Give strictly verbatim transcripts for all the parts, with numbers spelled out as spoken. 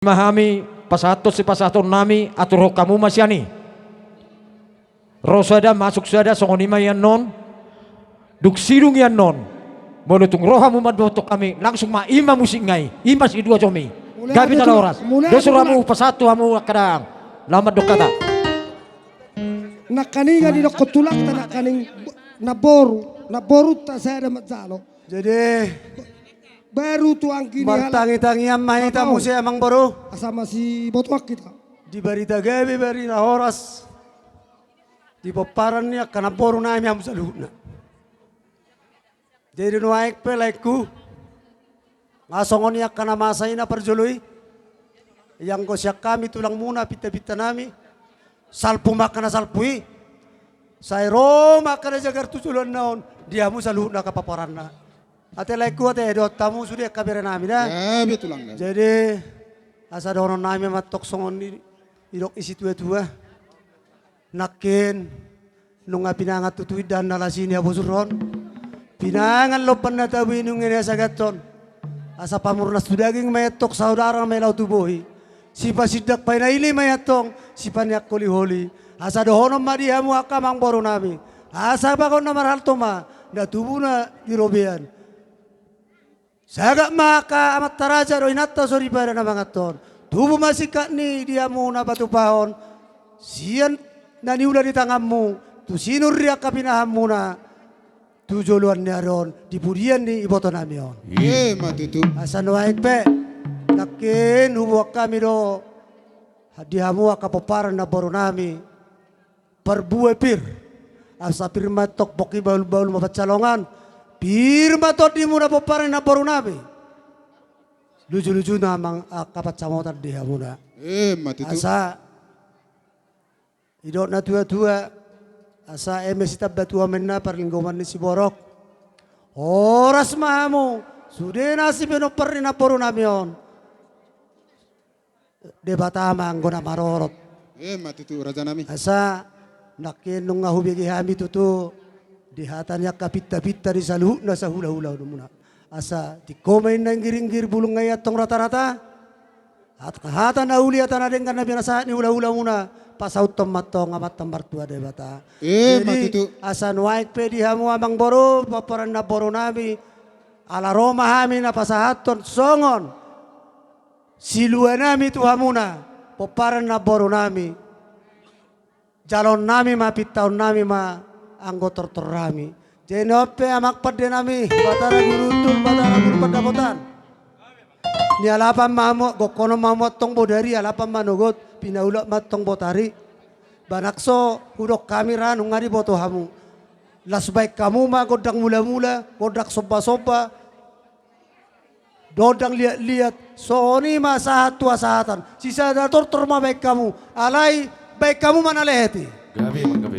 ma hami pasahathon sipasahatonnami, aturhon hamu ma sian i. Ro sada, masuk sada, songon i ma i annon. Dung sidung i annon, molo tung ro hamu mandohot hami, langsung ma i ma musikna i, i ma si dua jom i. Gabe tu tala horas. Dos roha hamu, pasahat tu hamu angka dang. Laho mandok hata. Nangkaningan didokkon tulangta nangkaning, namboru, namborunta sada manjalo. Jadi, baru tu anggi ni halak. Martangitangian ma hita muse, amangboru. Asa masibotoan hita. Di barita gabe, barita horas, di pomparan ni angka namborunami hamu saluhutna. Jadi nuaeng pe, laengku, nga songon i angka na masa i na parjolo i. Ianggo sian hami tulangmuna, pintapintanami, salpu ma angka na salpu i. Sai ro ma angka na jagar tu joloanna on, di hamu saluhutna angka pomparanna. Ate laengku, ate, dohot hamu sude angka berenami da. Jadi, asa dohononnami ma antong songon i didok ni situatua. Nangkin, nunga pinangan tutu indahan na las i ni habosur on. Pinangan lompan na tabo i nunga i na saganton. Asa pamurnas tu daging ma i antong, saudara ma i laho tu bohi. Sipasindak panaili ma i antong, sipaneang holiholi. Asa dohonon ma di hamu angka amangborunami. Asa bagot na marhalto ma, na tubu na di robean. Sagat ma angka amanta raja dohot inanta soripada na manganhon. Tubu ma singkat ni di hamu na patupahon. Sian na niula ni tanganmu, tu sinur ni angka pinahanmuna, tu joloan ni ari on, di pudian ni ibotonami on. Ima tutu. Asa nuaeng pe, nangkin huboan hami do di hamu angka pomparan namborunami. Parbue pir. Asa pir ma antong pongki, bahulbahul ma pansalongan. Pir ma tondimuna pomparan ni namborunami. Lujulujuna ma angka pansamotan di hamuna. Ima tutu. Asa didok natuatua, asa eme sitambatua ma inna parlinggoman ni siborok. Horas ma hamu, sude na sipinompar ni namborunami on. Debata ma anggo na marorot. Ima tutu, rajanami. Asa nangkin nunga hubege hami tutu di hata ni angka pintapinta di saluhutna sahulahula muna. Asa tingko ma inna inggiringgir, bulungna i antong ratarata. Hata na uli, hata na denggan, na pinasahat ni hulahula muna, pasauthon ma antong Amanta Martua Debata. Ima tutu. Jadi asa nuaeng pe di hamu amangboru, pomparan namborunami, ala ro ma hami na pasahathon songon siluanami tu hamuna, pomparan namborunami. Jalonnami ma, pintaonnami ma, anggo tortornami. Jadi on pe amang pandenami, Batara Guru Untul, Batara Guru Pandapotan. Nialapan ma hamu, gokkonon ma hamu antong bodari, alapan ma nogot, pinaulak ma antong botari. Ba nang so hudok hami ra, nunga diboto hamu. Las baen hamu ma gondang mulamula, gondang sombasomba, gondang liatliat, songon i ma sahat tu hasahatan. Sisada tortor ma baen hamu, alai baen hamu ma na lehet i. Gabe ma, gabe.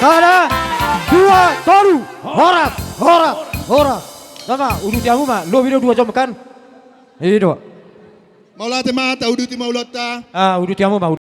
Sada, dua, tolu. Horas, horas, horas. Sama, uduti hamu ma. Lobi do dua jom kan. I do. Mauliate ma, tauduti ma ulaonta. Ah, uduti hamu ma.